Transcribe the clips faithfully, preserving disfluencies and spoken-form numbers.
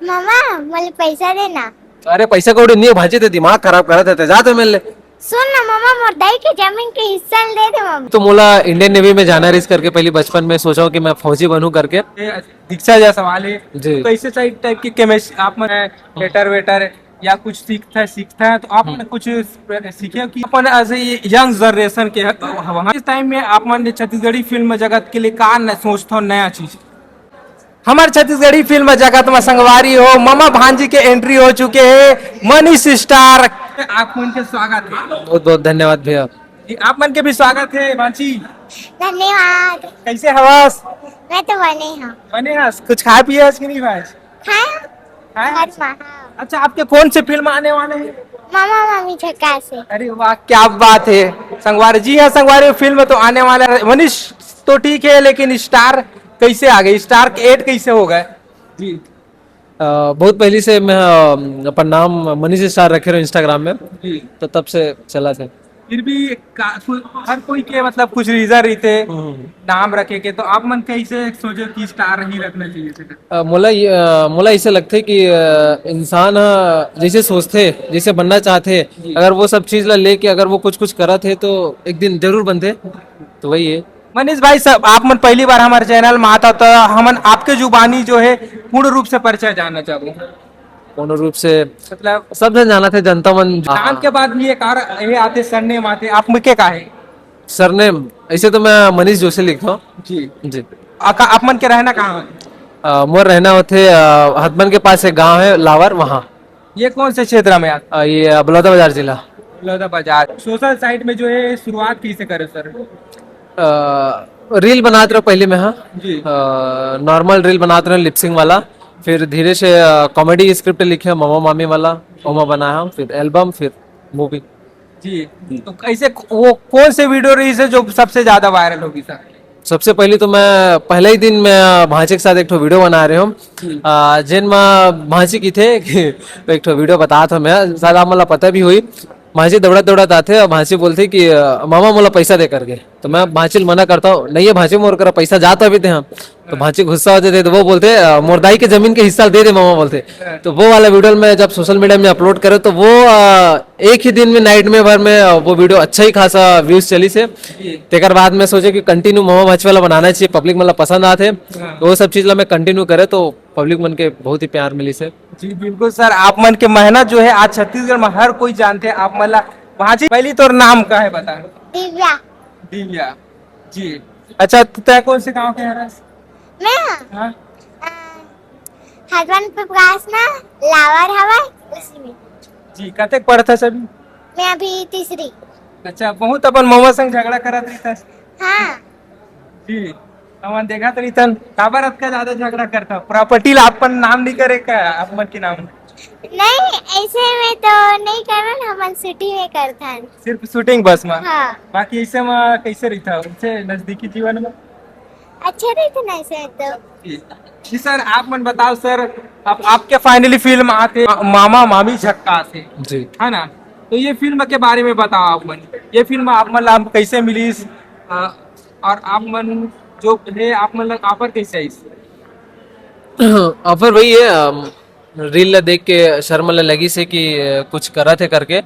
मामा, मोला पैसा देना। अरे, पैसा कौड़ी नहीं है भांजी, ते दिमाग खराब करत हे, ते जा तो मिल ले। सुन ना मामा, मोर दाई के जमीन के हिस्सा ल दे दे मामा। तो मोला इंडियन नेवी में जाना रहिस करके, पहली बचपन में सोचा हूँ कि मैं फौजी बनूं करके। ये दीक्षा जैसा सवाल है। जी। तो ऐसे टाइप टाइप की केमिस्ट्री आप मन, वेटर वेटर या कुछ सीखता है, सीखता है तो आप मन कुछ सीखे कि अपन ऐसे यंग जनरेशन के ह-, वहाँ इस टाइम में आप मन छत्तीसगढ़ी फिल्म जगत के लिए का न सोचता हो नया चीज? हमारे छत्तीसगढ़ी फिल्म जगत में संगवारी हो, मामा भांजी के एंट्री हो चुके हैं, मनीष स्टार। आप मन के स्वागत है। बहुत बहुत धन्यवाद भैया। जी, आप मन के भी स्वागत है भांजी। धन्यवाद। कैसे हवस? मैं तो बने हूँ। बने हस, कुछ खाए पिए हस कि नहीं भाई? खाया? खाया? घर में, हाँ। अच्छा, आपके कौन से फिल्म आने वाले हैं? मामा मामी झक्कास है। अरे वाह, क्या बात है। संगवारी, जी हाँ संगवारी, फिल्म तो आने वाला है। मनीष तो ठीक है, लेकिन स्टार कैसे आ गए? स्टार के एड कैसे हो गए? जी। अ, बहुत पहले से मैं, अ, अपन नाम मनीष स्टार रखे रहो इंस्टाग्राम में, जी। तो तब से चला था। फिर भी का-, कु-, हर कोई के मतलब कुछ रीजन रहते, हम्म। नाम रखे के, तो आप मन कैसे सोचो कि स्टार ही रखना चाहिए से? अ, मोला ये, अ, मोला ऐसे लगते कि, अ, इंसान ह जैसे सोचते, जैसे बनना चाहते, जी। अगर वो सब चीज ला लेके अगर वो कुछ कुछ करत है तो एक दिन जरूर बनते। तो वही है। मनीष भाई साहब, आप मन पहली बार हमारे चैनल में आता तो हमन आपके जुबानी जो है पूर्ण रूप से परिचय जानना चाहूँ। पूर्ण रूप से मतलब सब जन जानत हे, जनता मन। नाम के बाद ये कार, ये आते, सरनेम आते, आप में के का है? सरनेम, ऐसे तो मैं मनीष जोशी लिखता हूँ। जी। जी। आ, का, आप मन के रहना कहाँ है? अ, मोर रहना होते, अ, हथमन के पास एक गांव है लावर, वहाँ। ये कौन से क्षेत्र में आता? अ, ये, अ, बलौदा बाजार जिला। बलौदा बाजार। सोशल साइट में जो है शुरुआत कैसे करे सर? अ, रील बनात रहो पहले में, हाँ। जी। अ, नॉर्मल रील बनात रहो लिपसिंग वाला, फिर धीरे से, अ, कॉमेडी स्क्रिप्ट लिखे मामा मामी वाला, ओमा बनाया हम, फिर एल्बम, फिर मूवी। जी। तो कैसे, वो कौन से वीडियो रही से जो सबसे ज्यादा वायरल होगी सर? सबसे पहले तो मैं पहले ही दिन मैं भांचे के साथ एक ठो वीडियो बना रहे हूँ। हम्म। अ, जेन में भांचे की थे कि एक ठो वीडियो बता था मैं, शायद आप मतलब पता भी हुई। भांचे दौड़त दौड़त आते और भांचे बोलते कि, "अ, मामा मोला पैसा दे," करके। तो मैं भांचे ल मना करता हूँ, "नहीं है भांचे, मोर करा पैसा जाता भी थे हम।" तो भांचे गुस्सा हो जाते, तो वो बोलते, "अ, मोर दाई के जमीन के हिस्सा दे दे मामा," बोलते। तो वो वाला वीडियो मैं जब सोशल मीडिया में अपलोड करे, तो वो, अ, एक ही दिन में, नाइट में भर में, अ, वो वीडियो अच्छा ही खासा व्यूज चली से। जी। तेकर बाद मैं सोचे कि कंटिन्यू मामा भांचे वाला बनाना चाहिए, पब्लिक मतलब पसंद आते। हाँ। तो वो सब चीज ला मैं कंटिन्यू करे, तो पब्लिक मन के बहुत ही प्यार मिली से। जी, बिल्कुल सर, आप मन के मेहनत जो है आज छत्तीसगढ़ में हर कोई जानते हैं। आप मन ला भांची, पहली तोर नाम का है बता? दिव्या। दिव्या। जी। अच्छा, तू तय कौन से गांव के हरस? मैं? हाँ। अ, हरवन प्रकाश ना लावर हवय, उसी में। जी, कतेक पढ़त हस अभी? मैं अभी तीसरी। अच्छा, बहुत अपन ममा संग झगड़ा करत रहिथस। हाँ। जी, हमन देखत रहिथन, काबर अतका ज्यादा झगड़ा करथव? प्रॉपर्टी ला अपन नाम नहीं करे का, आप मन के नाम? नहीं, ऐसे में तो नहीं करन, हमन सिटी में करथन। सिर्फ शूटिंग बस में? हाँ। बाकी ऐसे में कैसे रहिथव, ऐसे नजदीकी जीवन में? अच्छा रहिथे ना ऐसे तो। जी। जी सर, आप मन बताओ सर, अब आपके फाइनली फिल्म आते मामा मामी झक्कास है, जी। है ना? तो ये फिल्म के बारे में बताओ आप मन, ये फिल्म आप मन ला कैसे मिलिस, अ, और आप मन जो है, आप मन ला ऑफर कैसे आइस? ऑफर वही है, अम, रील ला देख के सर मन ला लगिस हे कि, अ, कुछ करत हे करके,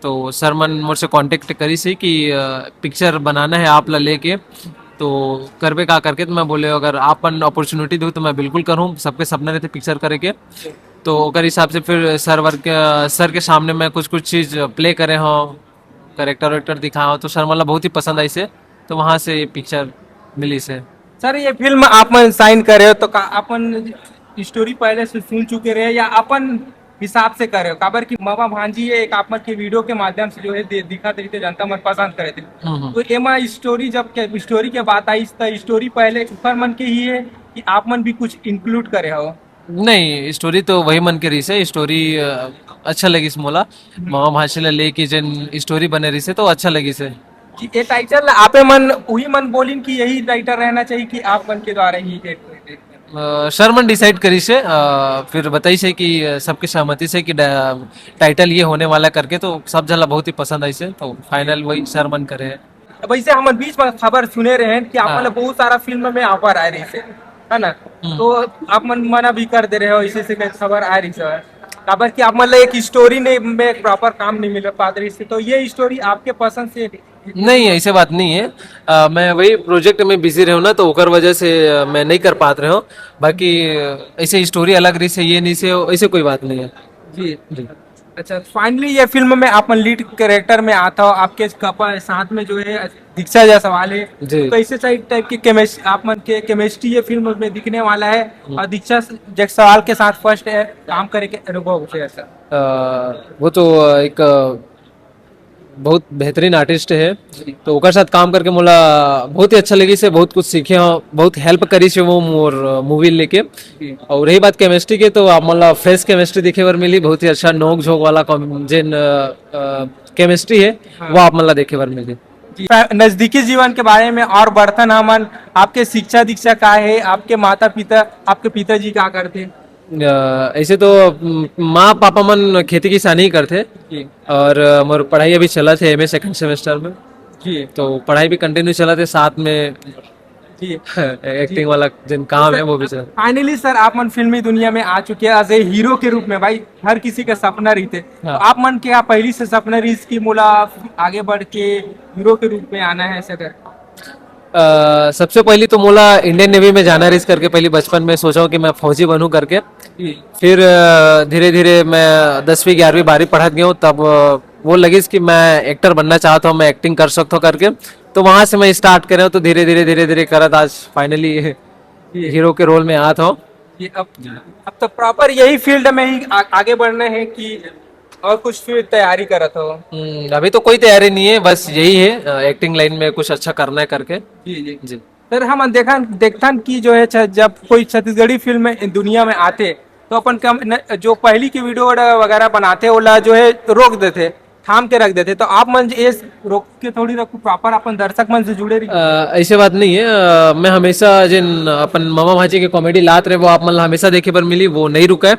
तो सर मन मोर से कॉन्टेक्ट करिस हे कि, अ, पिक्चर बनाना है आप ला लेके, तो करबे का करके। तो मैं बोले, "अगर आप मन अपॉर्चुनिटी दो तो मैं बिल्कुल करूँ, सबके सपना रहते पिक्चर करे के।" तो ओकर हिसाब से फिर सर वर के, सर के सामने मैं कुछ-कुछ चीज प्ले करे हूँ, कैरेक्टर वैरेक्टर दिखाए हूँ, तो सर मन ला बहुत ही पसंद आइस हे, तो वहाँ से ये पिक्चर मिलिस हे। सर, ये फिल्म आप मन साइन करे हो, तो का अपन स्टोरी पहले से सुन चुके रहे या अपन हिसाब से करे हो? काबर कि मामा भांजी ये एक आप मन के वीडियो के माध्यम से जो है दे-, दिखत रहिथे, जनता मन पसंद करे थे। हम्म, हम्म। तो एमा स्टोरी जब के, स्टोरी के बात आइस, तो स्टोरी पहले ऊपर मन के ही है कि आप मन भी कुछ इंक्लूड करे हो? नहीं, स्टोरी तो वही मन के रहिस हे, स्टोरी, अ, अच्छा लगिस मोला। मामा भांजी ला लेके जेन स्टोरी बने रहिस हे, तो अच्छा लगिस हे। कि ये टाइटल ला आपे मन, उही मन बोलिन कि यही टाइटल रहना चाहिए कि आप मन के द्वारा ही एक, एक, एक। अ, सर मन डिसाइड करिस हे, अ, फिर बताइस हे कि, अ, सबके सहमति से कि डा-, टाइटल ये होने वाला करके, तो सब झन ला बहुत ही पसंद आइस हे, तो फाइनल वही सर मन करे हे। वैसे हमन बीच में खबर सुने रहे हैं कि आप हाँ। मन ला बहुत सारा फिल्म में ऑफर आए रहिस हे। है ना? हम्म। तो आप मन मना भी कर दे रहे हो, इसी से खबर आ रही सर, काबर कि आप मन ला एक स्टोरी नहीं, में एक प्रॉपर काम नहीं मिल पात रही से, तो ये स्टोरी आपके पसंद से? नहीं, ऐसे बात नहीं है। अ, मैं वही प्रोजेक्ट में बिजी रहे हूँ ना, तो ओकर वजह से, अ, मैं नहीं कर पात रहे हूँ। बाकी, अ, ऐसे स्टोरी अलग रही से, ये नहीं से, ऐसे कोई बात नहीं है। जी। जी। अच्छा, फाइनली ये फिल्म में आप मन लीड कैरेक्टर में आता हो, आपके कपल साथ में जो है दीक्षा जायसवाल है, जी। तो ऐसे टाइप टाइप की केमिस्ट्री, आप मन के केमिस्ट्री ये फिल्म में दिखने वाला है। हम्म। और दीक्षा जायसवाल के साथ फर्स्ट है काम करे के अनुभव कैसा? अ, वो तो एक, अ, बहुत बेहतरीन आर्टिस्ट है, जी। तो ओकर साथ काम करके मोला बहुत ही अच्छा लगी से, बहुत कुछ सीखे हो, बहुत हेल्प करी से वो मोर मूवी लेके। जी। और रही बात केमिस्ट्री के, तो आप मोला फ्रेश केमिस्ट्री देखे बर मिली, बहुत ही अच्छा नोक झोंक वाला कॉम-, जेन, अ, अ, केमिस्ट्री है, हाँ। वो आप मोला देखे बर मिली। जी। नजदीकी जीवन के बारे में और बर्तन हमन, आपके शिक्षा दीक्षा का है, आपके माता पिता, आपके पिताजी का करते? अ, ऐसे तो, म, माँ पापा मन खेती किसानी ही करते। जी। और, अ, मोर पढ़ाई अभी चलत है, एमए सेकंड सेमेस्टर में। जी। तो पढ़ाई भी कंटिन्यू चलत है, साथ में जी। एक्टिंग जी। वाला जिन काम है, वो भी चलत। फाइनली सर, आप मन फिल्मी दुनिया में आ चुके हैं एज ए हीरो के रूप में। भाई, हर किसी का सपना रहिथे। हाँ। तो आप मन के का पहली से सपना रहिस कि मोला आगे बढ़ के हीरो के रूप में आना है, ऐसा कर? अ, सबसे पहली तो मोला इंडियन नेवी में जाना रहिस करके, पहली बचपन में सोचा हूँ कि मैं फौजी बनूँ करके। जी। फिर, अ, धीरे-धीरे मैं दसवीं, ग्यारहवीं, बारहवीं पढ़त गया हूँ, तब, अ, वो लगिस कि मैं एक्टर बनना चाहता हूँ, मैं एक्टिंग कर सकता हूँ करके। तो वहाँ से मैं स्टार्ट करे हूँ, तो धीरे-धीरे, धीरे-धीरे करत आज फाइनली जी। हीरो के रोल में आत हूँ। ये अब, अब तो प्रॉपर यही फील्ड में ही आ-, आगे बढ़ना है कि और कुछ फिर तैयारी करत हो? हम्म, अभी तो कोई तैयारी नहीं है, बस यही है, अ, एक्टिंग लाइन में कुछ अच्छा करना है करके। जी, जी। जी। सर, हम देखन, देखथन कि जो है छ-, जब कोई छत्तीसगढ़ी फिल्म दुनिया में आथे, तो अपन कम न, जो पहली की वीडियो वगैरह बनाथे, ओला जो है रोक देथे, थाम के रख देथे। तो आप मन ये रोक के थोड़ी रखू, प्रॉपर अपन दर्शक मन से जुड़े रही। अ, ऐसे बात नहीं है। अ, मैं हमेशा जिन अपन मामा भांजी के कॉमेडी लात रहे, वो आप मन ला हमेशा देखे बर मिली, वो नहीं रुका है।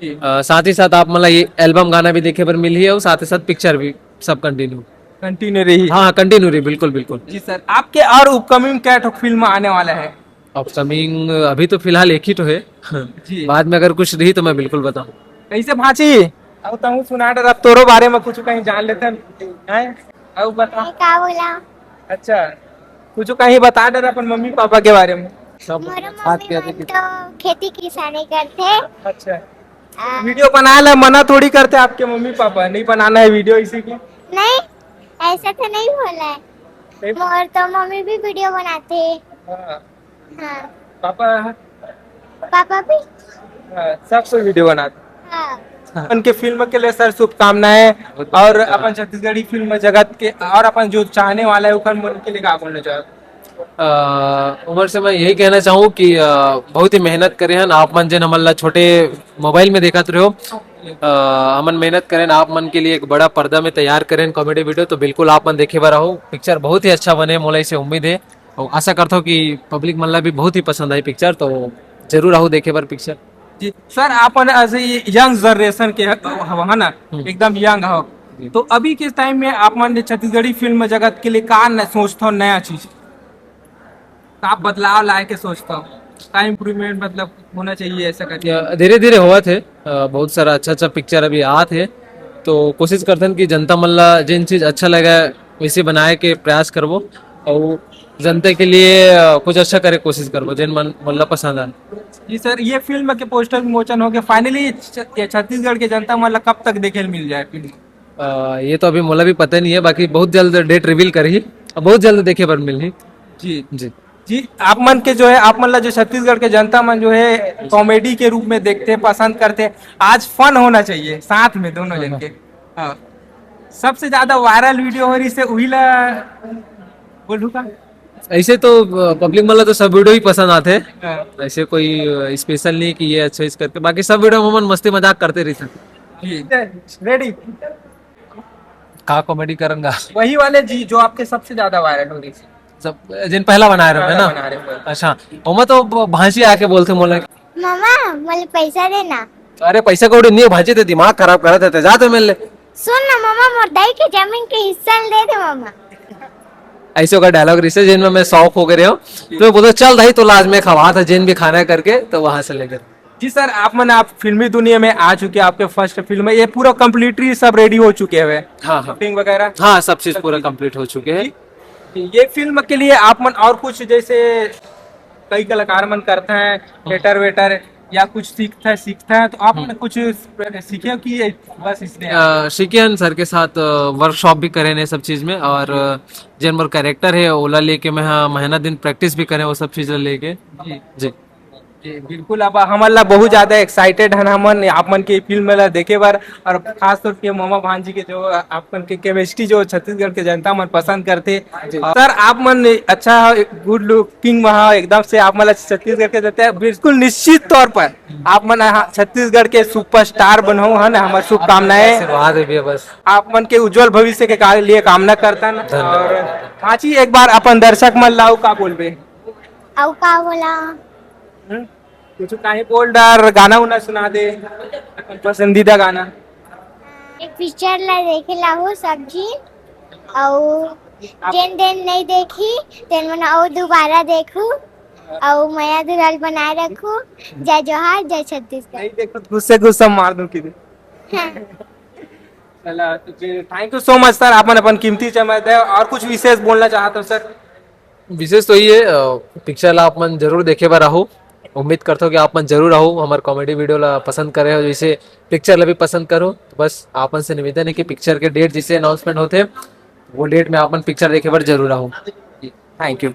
जी। अ, साथ ही साथ आप मन ला ये एल्बम गाना भी देखे बर मिली है और साथ ही साथ पिक्चर भी सब कंटिन्यू। कंटिन्यू रही। हाँ, कंटिन्यू रही, बिल्कुल, बिल्कुल। जी सर, आपके और अपकमिंग क्या ठो फिल्म आने वाला है? अपकमिंग अभी तो फिलहाल एक ही तो है। जी। बाद में अगर कुछ रही तो मैं बिल्कुल बताऊँ। कैसे भांची? अब तुम सुना डर, अब तोरो बारे में कुछ कहीं जान लेते हैं। हैं? अब बता। मैं का बोला? अच्छा, कुछ कहीं बता डर अपन मम्मी पापा के बारे में। सब मोर बात मम्मी किया मन देखिए। तो खेती किसानी करथे। अच्छा। आ, वीडियो बना ले, मना थोड़ी करते आपके मम्मी पापा, नहीं बनाना है वीडियो इसी की। नहीं, ऐसा तो नहीं बोला है। नहीं। मोर तो मम्मी भी वीडियो बनाथे। हाँ। हाँ। पापा? पापा भी। हाँ, सब कोई वीडियो बनाते। हाँ। उनके फिल्म के लिए सर शुभकामनाएं। बहुत बहुत और धन्यवाद। अपन छत्तीसगढ़ी फिल्म जगत के और अपन जो चाहने वाला है, ओकर मन के लिए का बोलना चाहते? अ, उमर से मैं यही कहना चाहूँ कि, अ, बहुत ही मेहनत करे हन आप मन, जेन हमन ला छोटे मोबाइल में देखत रहे हो। अ, हमन मेहनत करेन, आप मन के लिए एक बड़ा पर्दा में तैयार करेन कॉमेडी वीडियो, तो बिल्कुल आप मन देखे बर आओ। पिक्चर बहुत ही अच्छा बने, मोला इसे उम्मीद है। और आशा करता हूँ कि पब्लिक मन ला भी बहुत ही पसंद आई पिक्चर, तो जरूर आओ देखे बर पिक्चर। जी सर, आप मन ऐसे ही यंग जनरेशन के ह-, हव, है ना? हम्म। एकदम यंग हो। जी। तो अभी के टाइम में आप मन छत्तीसगढ़ी फिल्म जगत के लिए का न-, सोचता हो नया चीज? का बदलाव लाए के सोचता हो? का इम्प्रूवमेंट मतलब होना चाहिए ऐसा करके? या, धीरे-धीरे होवत हे। अ, बहुत सारा अच्छा-अच्छा पिक्चर अभी आत हे, तो कोशिश करथन कि जनता मन ला जेन चीज अच्छा लगे, वैसे बनाए के प्रयास करबो, और जनता के लिए, अ, कुछ अच्छा करे कोशिश करबो, जेन मन, मन ला पसंद आए। जी सर, ये फिल्म के पोस्टर विमोचन हो गया, फाइनली छ-, ये छत्तीसगढ़ के जनता मन ला कब तक देखे ल मिल जाए फिल्म? अ, ये तो अभी मोला भी पता नहीं है, बाकी बहुत जल्द डेट रिवील करही, बहुत जल्द देखे बर मिलही। जी। जी। जी, आप मन के जो है, आप मन ला जो छत्तीसगढ़ के जनता मन जो है कॉमेडी के रूप में देखते, पसंद करते, आज फन होना चाहिए साथ में दोनों जन के। हाँ। सबसे ज्यादा वायरल वीडियो हो रही से उही ला बोलू का? ऐसे तो, अ, पब्लिक मन ला तो सब वीडियो ही पसंद आते। हाँ। ऐसे कोई, अ, स्पेशल नहीं कि ये अच्छा इस करके, बाकी सब वीडियो में मन मस्ती मजाक करते रहिथे। जी। रेडी? का कॉमेडी करंगा? वही वाले जी जो आपके सबसे ज्यादा वायरल हो रही थी। सब जिन पहला बनाए रहे हो, है पहला ना? बना रहे हो। अच्छा, ओमा तो ब-, भांजी आके बोलते मोला। मामा, मोला पैसा देना। अरे पैसा कौड़ी नहीं है भांजी, ते दिमाग खराब करत हे, ते जा ते मिल ले। सुन ना मामा, मोर दाई के जमीन के हिस्सा दे दे मामा। ऐसे ओकर डायलॉग रहिसे, जेन में मैं शौक हो गए रहे हूँ। तो मैं बोलता, "चल दाई, तो आज मैं खवा था, जेन भी खाना है करके।" तो वहां से लेकर। जी सर, आप मन आप फिल्मी दुनिया में आ चुके हैं, आपके फर्स्ट फिल्म है, ये पूरा कम्प्लीटली सब रेडी हो चुके हैं, हाँ, हाँ। शूटिंग वगैरह? हाँ, सब चीज पूरा कंप्लीट हो चुके हैं। ये फिल्म के लिए आप मन और कुछ, जैसे कई कलाकार मन करते हैं थिएटर वेटर, या कुछ सीखता है सीखता है, तो आप मन कुछ सीखे हो कि ये बस इसने? अ, सीखे हैं सर के साथ, वर्कशॉप भी करे हैं सब चीज में, और अ, जेन मोर कैरेक्टर है, ओला लेके मैं, हाँ, महीना दिन प्रैक्टिस भी करे, वो सब चीज लेके। जी। जी। जी, बिल्कुल। अब हमन ला बहुत ज्यादा एक्साइटेड हन हमन आप मन के फिल्म ला देखे बर, और खास तौर पे ममा भांजी के जो आप मन के केमिस्ट्री जो छत्तीसगढ़ के जनता मन पसंद करथे। सर, आप मन अच्छा गुड लुकिंग में हा, एकदम से आप मन ला छत्तीसगढ़ के जनता बिल्कुल निश्चित तौर पर आप मन हा छत्तीसगढ़ के सुपरस्टार बनहु, है ना, हमार शुभकामनाएं। आशीर्वाद है भैया बस। आप मन के उज्जवल भविष्य के का-, लिए कामना करता ना। धन्यवाद। और हाँ जी, एक बार अपन दर्शक मन ला अउ का बोलबे? अउ का बोला? हम्म? कुछ काहे बोल डार, गाना उना सुना दे, अपन पसंदीदा गाना। एक पिक्चर ला देखे ला हो सब झिन, अउ जेन जेन नहीं देखी तेन मन अउ दोबारा देखू, अउ मया दुलार बनाए रखू। जय जोहार, जय छत्तीसगढ़। नहीं देखो तो गुस्से गुस्सा मार दूं किधर। चला, thank you so much sir, अपन अपन कीमती समय दे। और कुछ विशेष बोलना चाहते हो सर? विशेष तो ये है, पिक्चर ला आप मन जरूर देखे बर आहू। उम्मीद करता हूँ कि आप मन जरूर आहू, हमारे कॉमेडी वीडियो ला पसंद करे हो, जैसे पिक्चर ला भी पसंद करो। तो बस आप मन से निवेदन है कि पिक्चर के डेट जैसे अनाउंसमेंट होते, वो डेट में आप मन पिक्चर देखे बर जरूर आहू। Thank you.